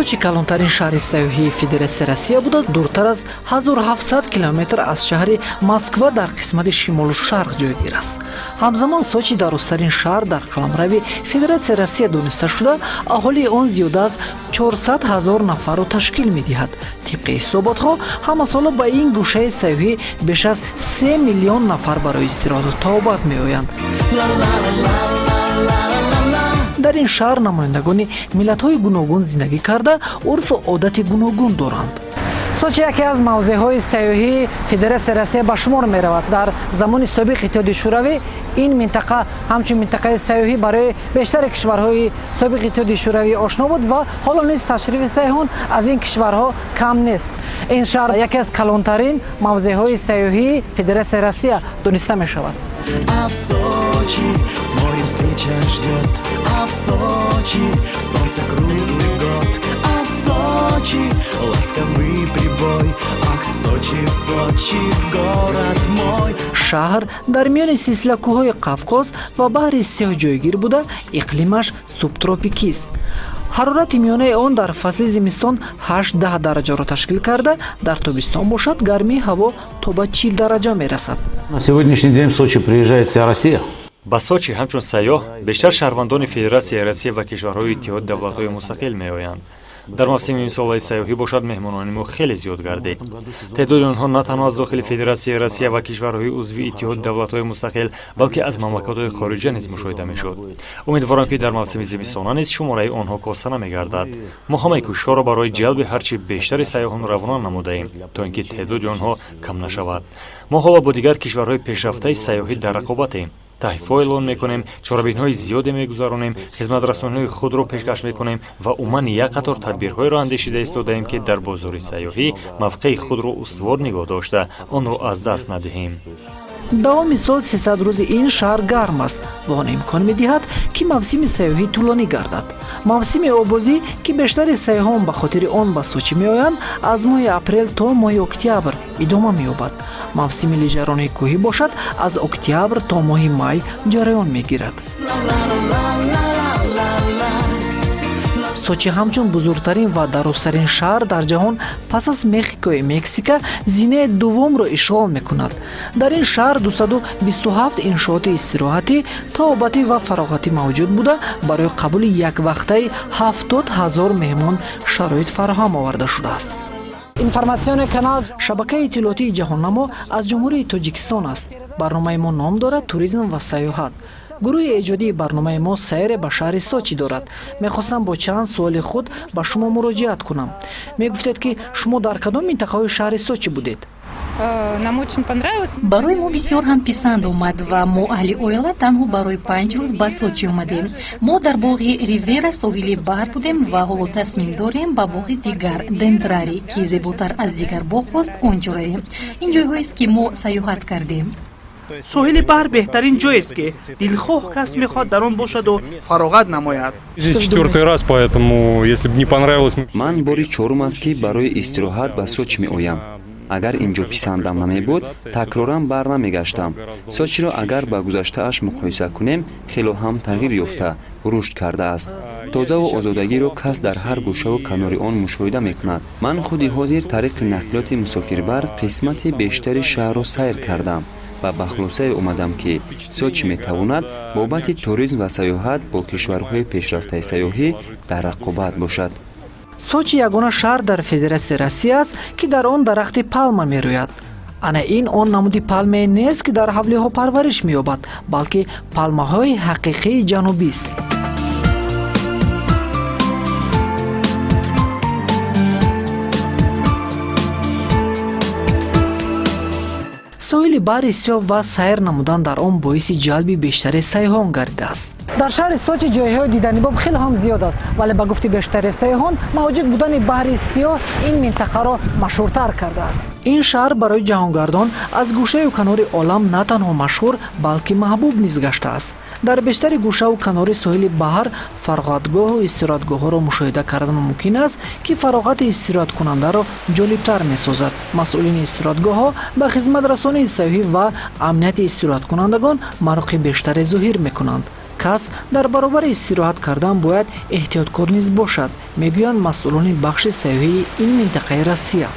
Сочи калонтарин шаҳри сайёҳии Федератсияи Россия буда, дуртар аз 1700 километр аз шаҳри Москва дар қисмати шимолу шарқ ҷойгир аст. Ҳамзамон Сочи дарозтарин шаҳр дар қаламрави Федератсияи Россия дониста шуда, аҳолии он зиёда аз 400 ҳазор нафарро ташкил медиҳад. Тибқи ҳисоботҳо, ҳамасола ба ин гӯшаи сайёҳӣ беш аз 3 миллион нафар барои истироҳату тобат меоянд. Дар ин шаҳр намояндагони миллатҳои гуногун зиндагӣ карда, урфу одати гуногун доранд. Сочи яке аз мавзеъҳои сайёҳии Федератсияи Россия ба шумор меравад. Дар замони собиқ Иттиҳоди Шӯравӣ ин минтақа ҳамчун минтақаи сайёҳӣ барои бештари кишварҳои собиқ Иттиҳоди Шӯравӣ ошно буд ва ҳоло низ ташрифи сайёҳон аз ин кишварҳо кам нест. Ин шаҳр яке аз калонтарин мавзеъҳои сайёҳии Федератсияи Россия дониста мешавад. А в Сочи с морем встреча ждет, а в Сочи солнце круглый год, а в Сочи ласковый прибой. Ах, Сочи, Сочи, город мой. Шаҳр дар миёни силсила кӯҳҳои Қавқоз ва Баҳри Сиёҳ ҷойгир буда, иқлимаш субтропикист. Ҳарорати миёнаи он дар фасли зимистон 8-10 дараҷаро ташкил карда, дар тобистон бошад, гармии ҳаво то ба 40 дараҷа мерасад. На сегодняшний день в Сочи приезжает вся Россия. Ба Сочи ҳамчун сайёҳ бештар шаҳрвандони Федератсияи Россия ва кишварҳои Иттиҳоди Давлатҳои Мустақил меоянд. Дар мавсими имсолаи сайёҳӣ бошад, меҳмонони мо хеле зиёд гардид. Теъдоди онҳо на танҳо аз дохили Федератсияи Россия ва кишварҳои узви Иттиҳоди Давлатҳои Мустақил, балки аз мамлакатҳои хориҷа низ мушоҳида мешуд. Умедворам, ки дар мавсими зимистона низ шумораи онҳо коста намегардад. Мо ҳамаи кӯшишҳоро барои ҷалби ҳарчи бештари сайёҳон равона намудаем, то ин ки теъдоди онҳо кам нашавад. Мо ҳоло бо дигар кишварҳои пешрафтаи сайёҳӣ дар рақобатем, таҳфифҳо эълон мекунем, чорабиниҳои зиёде мегузаронем, хизматрасониҳои худро пешкаш мекунем ва умуман як қатор тадбирҳоеро андешида истодаем, ки дар бозори сайёҳӣ мавқеи худро устувор нигоҳ дошта, онро аз даст надиҳем. Давоми сол 300 рӯзи ин шаҳр гарм аст ва он имкон медиҳад, ки мавсими сайёҳӣ тӯлонӣ гардад. Мавсими оббозӣ, ки бештари сайёҳон ба хотири он ба Сочи меоянд, аз моҳи апрел то моҳи октябр идома меёбад. Мавсими лижаронии кӯҳӣ бошад, аз октябр то моҳи май ҷараён мегирад. Сочи ҳамчун бузургтарин ва дарозтарин шаҳр дар ҷаҳон пас аз Мехикои Мексика зинаи дуввумро ишғол мекунад. Дар ин шаҳр 227 иншооти истироҳатӣ, тобатӣ ва фароғатӣ мавҷуд буда, барои қабули яквақтаи 70 ҳазор меҳмон шароит фароҳам оварда шудааст. Информационный канал Шабакаи иттилоотии Ҷаҳоннамо аз Ҷумҳурии Тоҷикистон аст. Барномаи мо ном дорад «Туризм ва сайёҳат». Гурӯҳи эҷодии барномаи мо сайре ба шаҳри Сочи дорад. Мехостам бо чанд суоли худ ба шумо муроҷиат кунам. Мегуфтед, ки шумо дар кадом минтақаҳои шаҳри Сочи будед? Нам очень понравилось. Барои мо бисёр ҳам писанд омад ва мо аҳли оила танҳо барои 5 рӯз ба Сочи омадем. Мо дар боғи Ривера, соҳили баҳр будем ва ҳоло тасмим дорем ба боғи дигар, Дендрарий, ки зеботар аз дигар боғҳост, он ҷо равем. Ин ҷойҳоест, ки мо сайёҳат кардем. Соҳили баҳр беҳтарин ҷоест, ки дилхоҳ кас мехоҳад дар он бошаду фароғат намояд. Здесь четвертый раз, поэтому если бы не понравилось. Ман бори чорум аст, ки барои истироҳат ба Сочи меоям. Агар ин ҷо писандам намебуд, такроран бар намегаштам. Сочиро агар ба гузаштааш муқоиса кунем, хело ҳам тағйир ёфта, рушд кардааст. Тозаву озодагиро кас дар ҳар гӯшаву канори он мушоҳида мекунад. Ман худи ҳозир тариқи нақлиёти мусофирбар қисмати бештари шаҳрро сайр кардам ва ба хулосае омадам, ки Сочи метавонад бобати туризм ва сайёҳат бо кишварҳои пешрафтаи сайёҳӣ дар рақобат бошад. Сочи ягона шаҳр дар Федератсияи Россия аст, ки дар он дарахти палма мерӯяд. Ана ин он намуди палмае нест, ки дар ҳавлиҳо парвариш меёбад, балки палмаҳои ҳақиқии ҷанубист. Соҳили Баҳри Сиёҳ ва сайр намудан дар он боиси ҷалби бештари сайёҳон гардидааст. Дар шаҳри Сочи ҷойҳои диданибоб хеле ҳам зиёд аст, вале ба гуфти бештари сайёҳон, мавҷуд будани Баҳри Сиёҳ ин минтақаро машҳуртар кардааст. Ин шаҳр барои ҷаҳонгардон аз гӯшаю канори олам на танҳо машҳур, балки маҳбуб низ гаштааст. Дар бештари гӯшаву канори соҳили баҳр фароғатгоҳу истироҳатгоҳҳоро мушоҳида кардан мумкин аст, ки фароғати истироҳаткунандаро ҷолибтар месозад. Масъулини истироҳатгоҳҳо ба хизматрасонии сайёҳӣ ва амнияти истироҳаткунандагон мароқи бештаре зоҳир мекунанд. Кас дар баробари истироҳат кардан бояд эҳтиёткор низ бошад, мегӯянд масъулони бахши сайёҳии ин минтақаи Россия.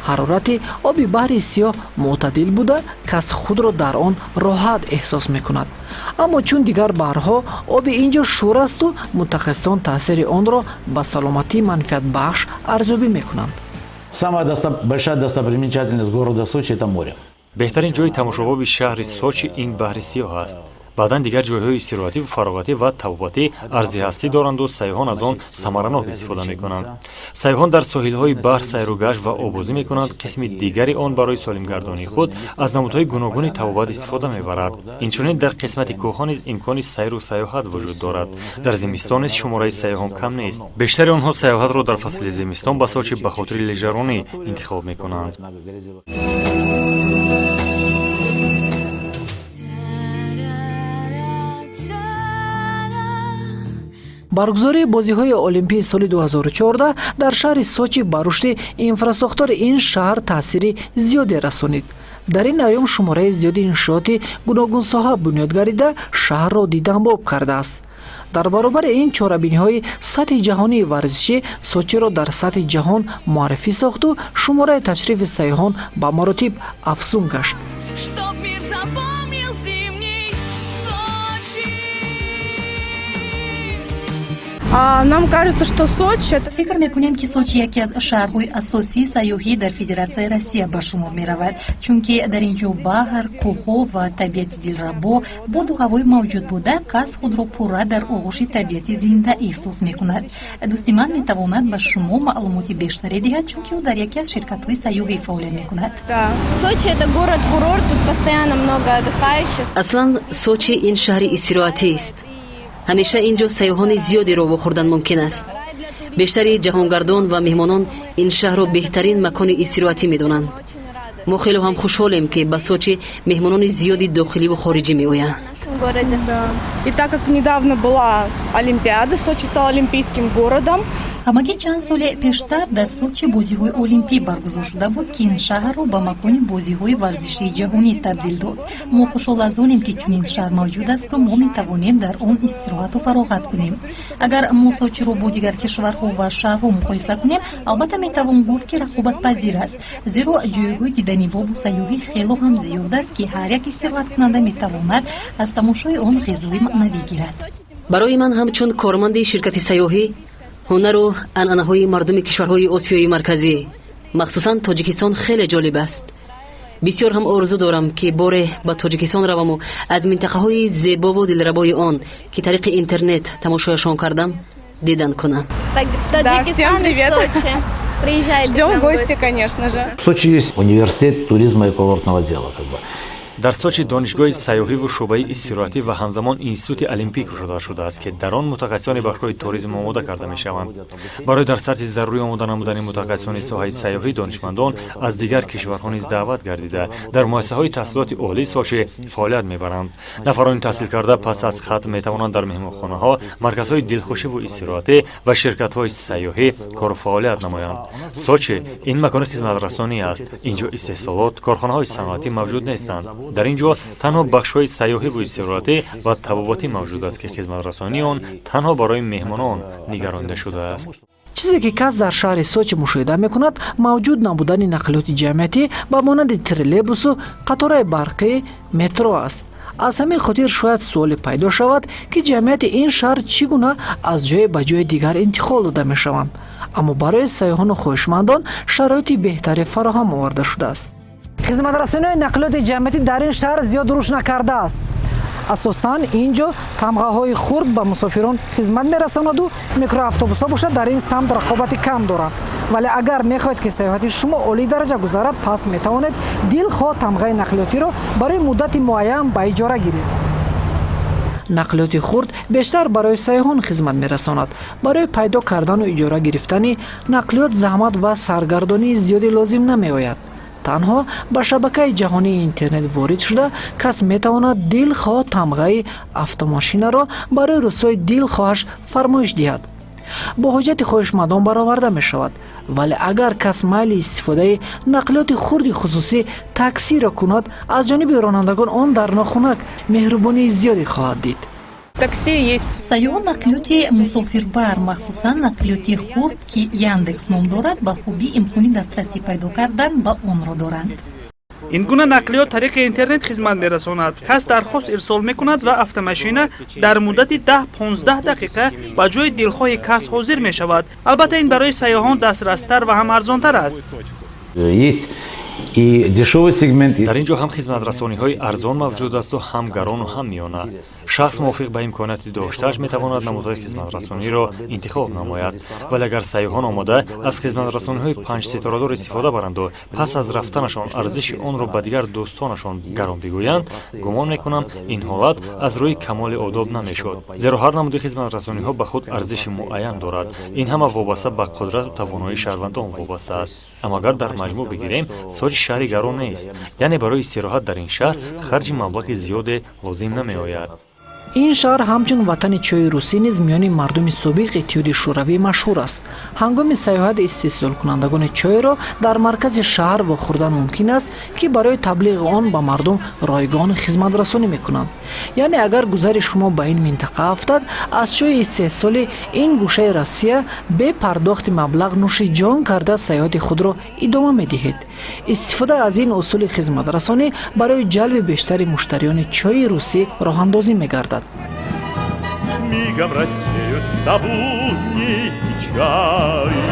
Ҳарорати оби Баҳри Сиёҳ мӯътадил буда, кас худро дар он роҳат эҳсос мекунад. Аммо чун дигар баҳрҳо, оби ин ҷо шӯр асту мутахассисон таъсири онро ба саломатӣ манфиатбахш арзёбӣ мекунанд. Самая большая достопримечательность города Сочи – это море. Беҳтарин ҷои тамошобоби шаҳри Сочи ин Баҳри Сиёҳ аст. Баъдан дигар ҷойҳои истироҳативу фароғатӣ ва табобатӣ арзи ҳастӣ доранду сайёҳон аз он самаранок истифода мекунанд. Сайёҳон дар соҳилҳои баҳр сайру гашт ва оббозӣ мекунанд. Қисми дигари он барои солимгардонии худ аз намудҳои гуногуни табобат истифода мебарад. Инчунин дар қисмати кӯҳҳо низ имкони сайру сайёҳат вуҷуд дорад. Дар зимистон низ шумораи сайёҳон кам нест. Бештари онҳо сайёҳатро дар фасли зимистон ба Сочи ба хотири лижаронӣ интихоб мекунанд. Баргузории бозиҳои Олимпии соли 2014 дар шаҳри Сочи ба рушди инфрасохтори ин шаҳр таъсири зиёде расонид. Дар ин айём шумораи зиёди иншооти гуногунсоҳа бунёд гардида, шаҳрро диданбоб кардааст. Дар баробари ин, чорабиниҳои сатҳи ҷаҳонии варзишӣ Сочиро дар сатҳи ҷаҳон муаррифӣ сохту шумораи ташрифи сайёҳон ба маротиб афзун гашт. Чтоб мир запомнил зимний Сочи. Нам кажется, что Сочи это Фикр мекунем, ки Сочи яке аз шаҳрҳои асосии сайёҳӣ дар Федератсияи Россия ба шумор меравад, чунки дар ин ҷо баҳр, кӯҳҳо ва табиати дилрабо, боду ҳавои мавҷуд буда, кас худро пурра дар оғӯши табиати зинда эҳсос мекунад. Дӯсти ман метавонад ба шумо маълумоти бештаре диҳад, чунки ӯ дар яке аз ширкатҳои сайёҳӣ фаъолият мекунад. Да. Сочи это город-курорт, тут постоянно много отдыхающих. Аслан Сочи ин шаҳри истироҳатист. Ҳамеша ин ҷо сайёҳони зиёдеро вохӯрдан мумкин аст. Бештари ҷаҳонгардон ва меҳмонон ин шаҳрро беҳтарин макони истироҳатӣ медонанд. Мо хело ҳам хушҳолем, ки ба Сочи меҳмонони зиёди дохиливу хориҷӣ меоянд. В нашем городе. Да. И так как недавно была Олимпиада, Сочи стал олимпийским городом. Ҳамагӣ чанд соли пештар дар Сочи бозиҳои олимпӣ баргузор шуда буд, ки ин шаҳрро ба макони бозиҳои варзишии ҷаҳонӣ табдил дод. Мо хушҳол аз онем, ки чунин шаҳр мавҷуд асту мо метавонем дар он истироҳату фароғат кунем. Агар мо Сочиро бо дигар кишварҳо ва шаҳрҳо муқоиса кунем, албатта, метавон гуфт, ки рақобатпазир аст, зеро ҷойҳои диданибобу сайёҳӣ хело ҳам зиёд аст, ки ҳар як истироҳаткунанда метавонад аз тамошои он ғизои маънавӣ гирад. Барои ман ҳамчун корманди ширкати сайёҳӣ ҳунару анъанаҳои мардуми кишварҳои Осиёи Марказӣ, махсусан Тоҷикистон, хеле ҷолиб аст. Бисёр ҳам орзу дорам, ки боре ба Тоҷикистон раваму аз минтақаҳои зебову дилрабои он, ки тариқи интернет тамошояшон кардам, дидан кунам. В Таджикистан Всем и в привет. Сочи. Приезжайте к Ждем нам в гости, конечно же. В Сочи есть университет туризма и курортного дела. Как бы. Дар Сочи донишгоҳи сайёҳиву шӯъбаи истироҳатӣ ва ҳамзамон институти олимпӣ кушода шудааст, ки дар он мутахассисони бахшҳои туризм омода карда мешаванд. Барои дар сатҳи зарурӣ омода намудани мутахассисони соҳаи сайёҳӣ донишмандон аз дигар кишварҳо низ даъват гардида, дар муассисаҳои таҳсилоти олии Сочи фаъолият мебаранд. Нафарони таҳсилкарда пас аз хатм метавонанд дар меҳмонхонаҳо, марказҳои дилхушиву истироҳатӣ ва ширкатҳои сайёҳӣ кору фаъолият намоянд. Сочи ин макони хизматрасонӣ аст. Ин ҷо истеҳсолот, корхонаҳои саноатӣ мавҷуд нестанд. Дар ин ҷо танҳо бахшҳои сайёҳиву истироҳатӣ ва табобатӣ мавҷуд аст, ки хизматрасонии он танҳо барои меҳмонон нигаронида шудааст. Чизе ки кас дар шаҳри Сочи мушоҳида мекунад, мавҷуд набудани нақлиёти ҷамъиятӣ ба монанди троллейбусу қатораи барқӣ, метро аст. Аз ҳамин хотир шояд суоле пайдо шавад, ки ҷамъияти ин шаҳр чӣ гуна аз ҷое ба ҷои дигар интиқол дода мешаванд. Аммо барои сайёҳону хоҳишмандон шароити беҳтаре фароҳам оварда шудааст. Хизматрасониҳои нақлиёти ҷамъиятӣ дар ин шаҳр зиёд рушд накардааст. Асосан ин ҷо тамғаҳои хурд ба мусофирон хизмат мерасонаду микроавтобусҳо бошад, дар ин самт рақобати кам доранд. Вале агар мехоҳед, ки сайёҳати шумо олии дараҷа гузарад, пас метавонед дилхоҳ тамғаи нақлиётиро барои муддати муайян ба иҷора гиред. Нақлиёти хурд бештар барои сайёҳон хизмат мерасонад. Барои пайдо кардану иҷора гирифтани нақлиёт заҳмат ва саргардонии зиёде лозим намеояд. Танҳо ба шабакаи ҷаҳонии интернет ворид шуда, кас метавонад дилхоҳ тамғаи автомошинаро барои рӯзҳои дилхоҳаш фармоиш диҳад. Бо ҳоҷати хоҳишмандон бароварда мешавад. Вале агар кас майли истифодаи нақлиёти хурди хусусӣ, таксиро кунад, аз ҷониби ронандагон он дар нохунак меҳрубонии зиёде хоҳад дид. Такси есть. Сайёҳон нақлиёти мусофирбар, махсусан нақлиёти хурд, ки Яндекс ном дорад, ба хубӣ имкони дастрасӣ пайдо кардан ба онро доранд. Ин гуна нақлиёт тариқи интернет хизмат мерасонад. Кас дархост ирсол мекунад ва автомашина дар муддати 10-15 дақиқа ба ҷои дилхоҳи кас ҳозир мешавад. Албатта, ин барои сайёҳон дастрастар ва ҳам арзонтар аст. Есть и дешевый сегмент. Дар ин ҷо ҳам хизматрасониҳои арзон мавҷуд асту, ҳам гарону, ҳам миёна. Шахс мувофиқ ба имконияти доштааш метавонад намудҳои хизматрасониро интихоб намояд. Вале агар сайёҳон омода аз хизматрасониҳои панҷситорадор истифода баранду пас аз рафтанашон арзиши онро ба дигар дӯстонашон гарон бигӯянд, гумон мекунам, ин ҳолат аз рӯи камоли одоб намешуд, зеро ҳар намуди хизматрасониҳо ба худ арзиши муайян дорад. Ин ҳама вобаста ба қудрату тавоноии шаҳрвандон вобаста аст. Аммо агар дар маҷмӯъ бигирем, Сочи шаҳри гарон нест, яъне барои истироҳат дар ин шаҳр харҷи маблағи зиёде лозим намеояд. Ин шаҳр ҳамчун ватани чойи русӣ низ миёни мардуми собиқ Иттиҳоди Шӯравӣ машҳур аст. Ҳангоми сайёҳат истеҳсолкунандагони чойро дар маркази шаҳр вохӯрдан мумкин аст, ки барои таблиғи он ба мардум ройгон хизматрасонӣ мекунанд. Яъне агар гузари шумо ба ин минтақа афтад, аз чойи истеҳсоли ин гӯшаи Россия бе пардохти маблағ нӯши ҷон карда сайёҳати худро идома медиҳед. Истифода аз ин усули хизматрасонӣ барои ҷалби бештари муштариёни чойи русӣ роҳандозӣ мегардад. Мигом рассеются будни печали.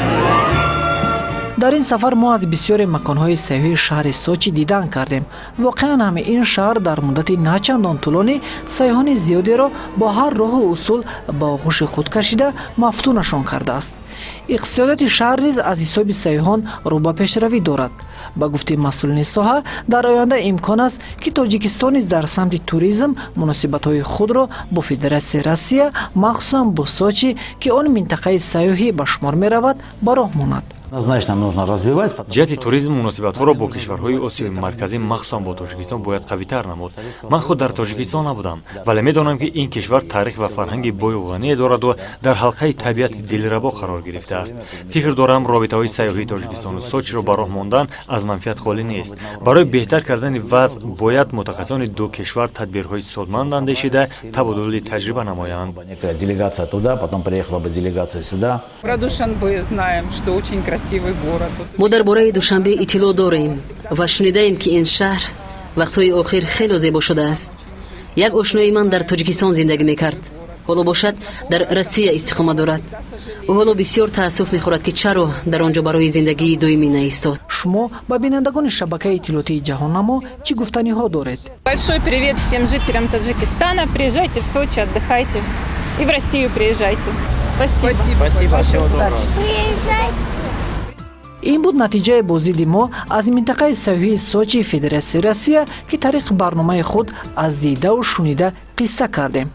Дар ин сафар мо аз бисёре маконҳои сайёҳии шаҳри Сочи дидан кардем. Воқеан ҳам, ин шаҳр дар муддати начандон тӯлонӣ сайёҳони зиёдеро бо ҳар роҳу усул ба оғӯши худ кашида, мафтунашон кардааст. Иқтисодиёти шаҳр низ аз ҳисоби сайёҳон рӯ ба пешравӣ дорад. Ба гуфтаи масъулини соҳа, дар оянда имкон аст, ки Тоҷикистон низ дар самти туризм муносибатҳои худро бо Федератсияи Россия, махсусан бо Сочи, ки он минтақаи сайёҳӣ ба шумор меравад, ба роҳ монад. Однозначно нужно развивать. Ҷиҳати туризм муносибатҳоро бо кишварҳои Осиёи Марказӣ, махсусан бо Тоҷикистон, бояд қавитар намуд. Ман худ дар Тоҷикистон набудам, вале медонам, ки ин кишвар таърих ва фарҳанги бою ғание дораду дар ҳалқаи табиати дилрабо қарор гирифтааст. Фикр дорам, робитаҳои сайёҳии Тоҷикистону Сочиро ба роҳ мондан аз манфиат холӣ нест. Барои беҳтар кардани вазъ бояд мутахассисони ду кишвар тадбирҳои судманд андешида, табодули таҷриба намоянд. Некая делегация туда, потом приехала бы делегация сюда. Про Душанбе знаем, что очень красивый город. Мо дар бораи Душанбе иттилоъ дорем ва шунидаем, ки ин шаҳр вақтҳои охир хело зебо шудааст. Як ошнои ман дар Тоҷикистон зиндагӣ мекард, ҳоло бошад, дар Россия истиқомат дорад. Ӯ ҳоло бисёр таассуф мехӯрад, ки чаро дар он ҷо барои зиндагии доимӣ наистод. Шумо ба бинандагони шабакаи иттилоотии Ҷаҳоннамо чӣ гуфтаниҳо доред? Большой привет всем жителям Таджикистана. Приезжайте в Сочи, отдыхайте. И в Россию приезжайте. Спасибо. Спасибо, всего доброго. Ин буд натиҷаи боздиди мо аз минтақаи сайёҳии Сочи, Федератсияи Россия, ки тариқи барномаи худ аз дидаву шунида қисса кардем.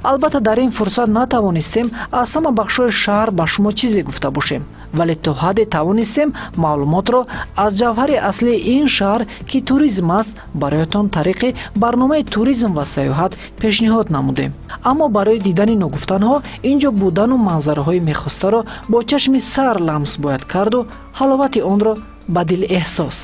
Албатта, дар ин фурсат натавонистем аз ҳама бахшҳои шаҳр ба шумо чизе гуфта бошем, вале то ҳадде тавонистем маълумотро аз ҷавҳари аслии ин шаҳр, ки туризм аст, бароятон тариқи барномаи туризм ва сайёҳат пешниҳод намудем. Аммо барои дидани ногуфтанҳо ин ҷо будану манзараҳои мехостаро бо чашми сар ламс бояд карду ҳаловати онро ба дил эҳсос.